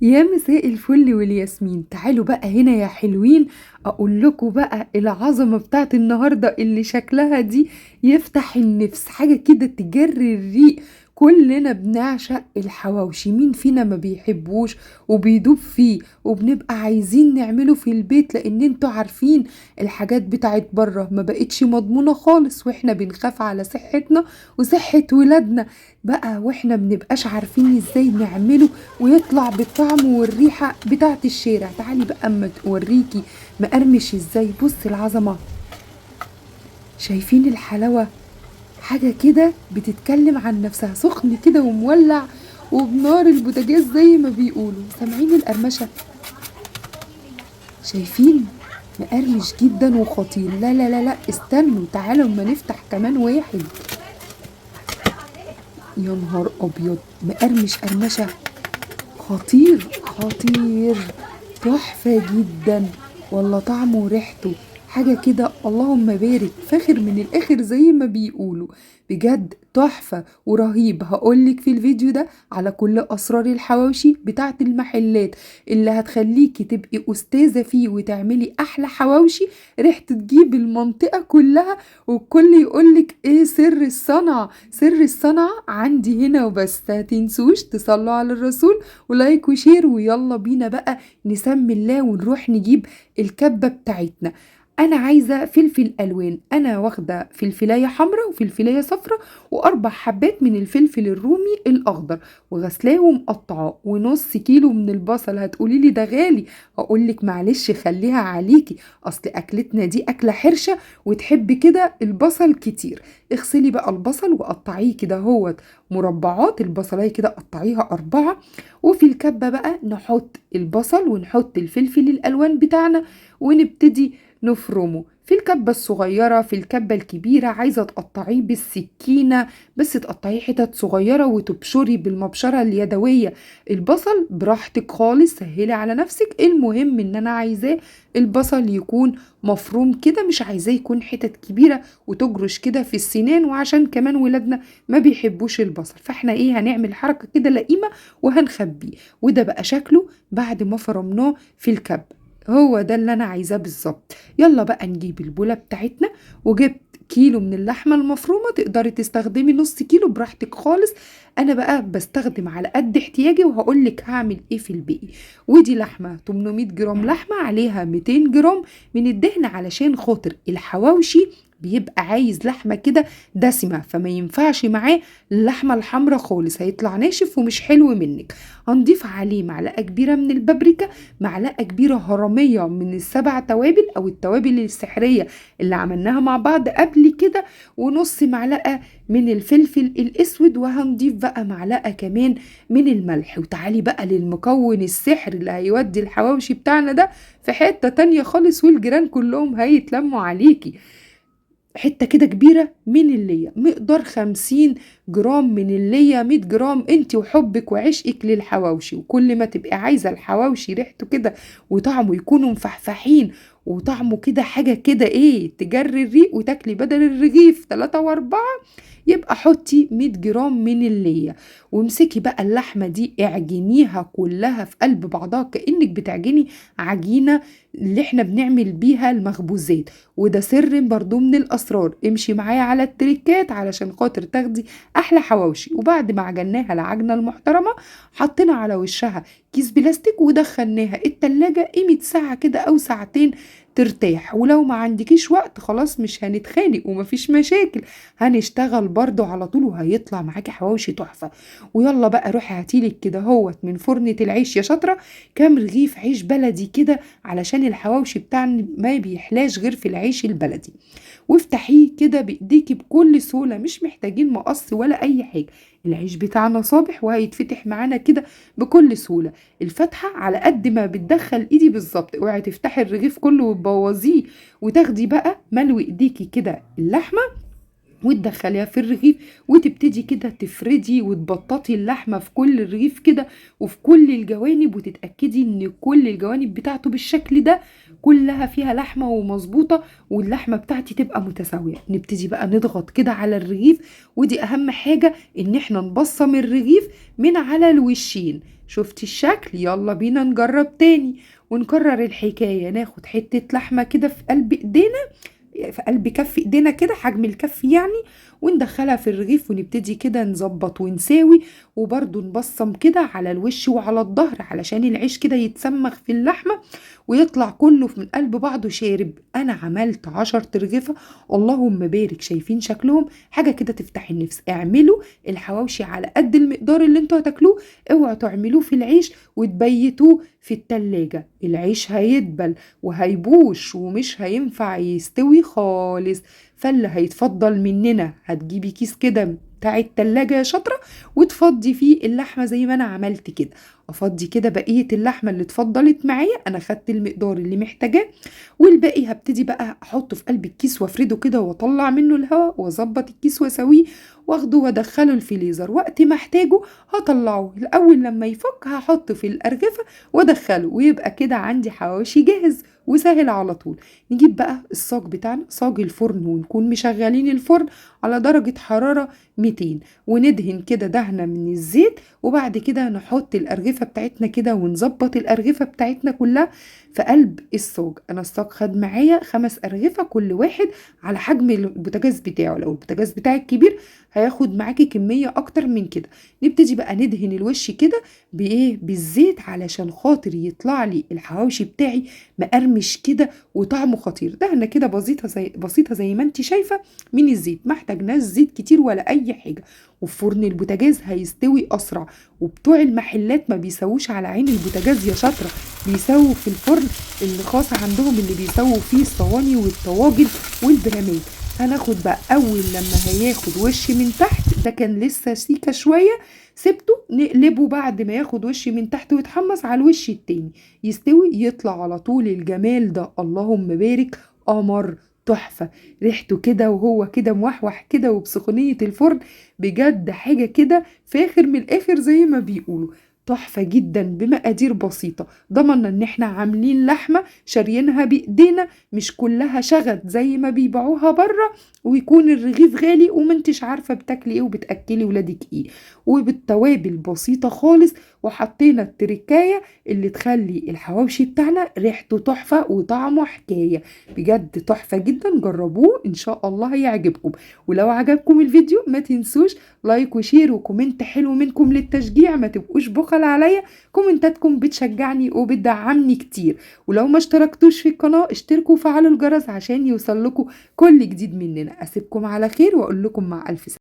يا مساء الفل والياسمين. تعالوا بقى هنا يا حلوين اقول لكم بقى العظمة بتاعت النهارده اللي شكلها دي يفتح النفس، حاجة كده تجري الريق. كلنا بنعشق الحواوشي، مين فينا ما بيحبوش وبيدوب فيه وبنبقى عايزين نعمله في البيت، لان انتوا عارفين الحاجات بتاعت بره ما بقتش مضمونة خالص، واحنا بنخاف على صحتنا وصحة ولادنا بقى، واحنا بنبقاش عارفين ازاي نعمله ويطلع بالطعم والريحة بتاعت الشارع. تعالي بقى اما توريكي مقرمش ازاي. بصي العظمة، شايفين الحلاوة؟ حاجة كده بتتكلم عن نفسها، سخن كده ومولع وبنار البوتاجاز زي ما بيقولوا. سامعين القرمشة؟ شايفين؟ مقرمش جدا وخطير. لا لا لا لا، استنوا تعالوا اما نفتح كمان واحد. يا نهار ابيض، مقرمش قرمشة خطير خطير، تحفة جدا والله، طعمه وريحته حاجة كده اللهم بارك، فاخر من الآخر زي ما بيقولوا، بجد تحفة ورهيب. هقولك في الفيديو ده على كل أسرار الحواوشي بتاعت المحلات اللي هتخليكي تبقي أستاذة فيه وتعملي أحلى حواوشي، ريحة تجيب المنطقة كلها والكل يقولك إيه سر الصنعة. سر الصنعة عندي هنا وبس. هتنسوش تصلوا على الرسول و like و share، ويلا بينا بقى نسمي الله ونروح نجيب الكبة بتاعتنا. انا عايزه فلفل الوان، انا واخده فلفلايه حمراء وفلفلايه صفراء واربع حبات من الفلفل الرومي الاخضر وغسلاه ومقطعاه، ونص كيلو من البصل. هتقولي لي ده غالي، هقول لك معلش خليها عليكي، اصل اكلتنا دي اكله حرشه وتحب كده البصل كتير. اغسلي بقى البصل وقطعيه كده اهوت مربعات، البصلايه كده قطعيها 4. وفي الكبه بقى نحط البصل ونحط الفلفل الالوان بتاعنا ونبتدي نفرمه في الكبة الصغيرة، في الكبة الكبيرة. عايزة تقطعيه بالسكينة بس تقطعيه حتت صغيرة وتبشري بالمبشرة اليدوية البصل براحتك خالص، سهلي على نفسك. المهم ان انا عايزاه البصل يكون مفروم كده، مش عايزاه يكون حتت كبيرة وتجرش كده في السنان، وعشان كمان ولادنا ما بيحبوش البصل، فاحنا ايه هنعمل حركة كده لئيمة وهنخبيه. وده بقى شكله بعد ما فرمناه في الكبة، هو ده اللي انا عايزاه بالظبط. يلا بقى نجيب البوله بتاعتنا. وجبت كيلو من اللحمة المفرومه، تقدري تستخدمي نص كيلو براحتك خالص، انا بقى بستخدم على قد احتياجي وهقولك هعمل ايه في الباقي. ودي لحمه 800 جرام لحمه عليها 200 جرام من الدهن، علشان خاطر الحواوشي بيبقى عايز لحمه كده دسمة، فما ينفعش معاه اللحمة الحمراء خالص، هيطلع ناشف ومش حلو منك. هنضيف عليه معلقه كبيرة من البابريكا، معلقه كبيرة هرميه من السبع توابل او التوابل السحريه اللي عملناها مع بعض قبل كده، ونص معلقه من الفلفل الاسود، وهنضيف بقى معلقه كمان من الملح. وتعالي بقى للمكون السحر اللي هيودي الحواوشي بتاعنا ده في حتة تانية خالص، والجيران كلهم هيتلموا عليكي. حتة كده كبيرة من اللية، مقدار 50 جرام من اللية، 100 جرام انت وحبك وعشقك للحواوشي. وكل ما تبقي عايزة الحواوشي ريحته كده وطعمه يكونوا مفحفحين وطعمه كده حاجة كده ايه تجري الريق وتاكلي بدل الرغيف 3 و4، يبقى حطي 100 جرام من اللية. وامسكي بقى اللحمة دي اعجنيها كلها في قلب بعضها كأنك بتعجني عجينة اللي احنا بنعمل بيها المخبوزات. وده سر برضو من الأسرار، امشي معايا على التريكات علشان خاطر تاخدي أحلى حواوشي. وبعد ما عجناها العجنة المحترمة حطينا على وشها كيس بلاستيك ودخلناها التلاجة قيمة ساعة كده أو ساعتين ترتاح. ولو ما عندكيش وقت خلاص مش هنتخانق ومفيش مشاكل، هنشتغل برضو على طول وهيطلع معاكي حواوشي تحفة. ويلا بقى روحي هاتيلك كده هوت من فرنة العيش يا شاطرة كام رغيف عيش بلدي كده، علشان الحواوشي بتاعنا ما بيحلاش غير في العيش البلدي. وافتحيه كده بايديكي بكل سهولة، مش محتاجين مقص ولا اي حاجة، العيش بتاعنا صابح وهيتفتح معانا كده بكل سهولة. الفتحة على قد ما بتدخل ايدي بالظبط، اوعي تفتحي الرغيف كله وتبوظيه. وتاخدي بقى ملو ايديكي كده اللحمة وتدخليها في الرغيف، وتبتدي كده تفردي وتبططي اللحمة في كل الرغيف كده وفي كل الجوانب، وتتأكدي ان كل الجوانب بتاعته بالشكل ده كلها فيها لحمة ومظبوطة، واللحمة بتاعتي تبقى متساوية. نبتدي بقى نضغط كده على الرغيف، ودي اهم حاجة ان احنا نبصم الرغيف من على الوشين. شفتي الشكل؟ يلا بينا نجرب تاني ونكرر الحكاية. ناخد حتة لحمة كده في قلب ايدينا، في قلب كف ايدينا كده، حجم الكف يعني، وندخلها في الرغيف ونبتدي كده نظبط ونساوي، وبرده نبصم كده على الوش وعلى الظهر علشان العيش كده يتسمخ في اللحمة ويطلع كله من قلب بعضه شارب. انا عملت 10 رغيفة، اللهم بارك، شايفين شكلهم؟ حاجة كده تفتح النفس. اعملوا الحواوشي على قد المقدار اللي انتوا هتاكلوه، اوعوا تعملوه في العيش وتبيتوه في التلاجة، العيش هيدبل وهيبوش ومش هينفع يستوي خالص. فاللي هيتفضل مننا هتجيبي كيس كده بتاع التلاجة يا شاطرة وتفضي فيه اللحمة زي ما انا عملت كده. افضي كده بقية اللحمة اللي اتفضلت معايا، انا خدت المقدار اللي محتاجاه، والباقي هبتدي بقى احطه في قلب الكيس وافرده كده واطلع منه الهواء واظبط الكيس واسويه واخده وادخله الفريزر. وقت ما احتاجه هطلعه، الاول لما يفك هحطه في الارغفة وادخله، ويبقى كده عندي حواوشي جاهز وسهل على طول. نجيب بقى الصاج بتاعنا، صاج الفرن، ونكون مشغلين الفرن على درجة حرارة 200، وندهن كده دهنة من الزيت، وبعد كده نحط الأرغفة بتاعتنا كده ونظبط الأرغفة بتاعتنا كلها في قلب الصاج. أنا الصاج خد معايا 5 أرغفة، كل واحد على حجم البوتاجاز بتاعه، لو البوتاجاز بتاعك كبير هياخد معاكي كمية أكتر من كده. نبتدي بقى ندهن الوش كده بإيه؟ بالزيت علشان خاطر يطلع لي الحواوشي بتاعي مقرمش كده وطعمه خطير. دهنة كده بسيطة زي ما انت شايفة من الزيت، ما احتاجناش زيت كتير ولا أي حاجة. وفي فرن البوتاجاز هيستوي أسرع، وبتوع المحلات ما بيسووش على عين البوتاجاز يا شاطرة، بيسووا في الفرن اللي خاص عندهم اللي بيسووا فيه الصواني والطواجن والبراميل. هناخد بقى أول لما هياخد وش من تحت، ده كان لسه سيكة شوية سبته، نقلبه بعد ما ياخد وش من تحت ويتحمص على الوش التاني يستوي، يطلع على طول الجمال ده، اللهم بارك، قمر تحفة، ريحته كده وهو كده موحوح كده وبسخونية الفرن، بجد حاجة كده فاخر من الآخر زي ما بيقولوا، تحفة جدا بمقادير بسيطة. ضمنا ان احنا عاملين لحمة شاريينها بايدينا، مش كلها شغد زي ما بيبيعوها بره، ويكون الرغيف غالي ومنتش عارفة بتاكلي ايه وبتأكلي ولادك ايه، وبالتوابل بسيطة خالص. وحطينا التركاية اللي تخلي الحواوشي بتاعنا ريحته تحفة وطعمه حكاية، بجد تحفة جدا. جربوه ان شاء الله هيعجبكم. ولو عجبكم الفيديو ما تنسوش like و share و comment حلو منكم للتشجيع، ما تبقوش بخل عليا، كومنتاتكم بتشجعني وبتدعمني كتير. ولو ما اشتركتوش في القناة اشتركوا وفعلوا الجرس عشان يوصل لكم كل جديد مننا. اسيبكم على خير واقول لكم مع الف سلامة.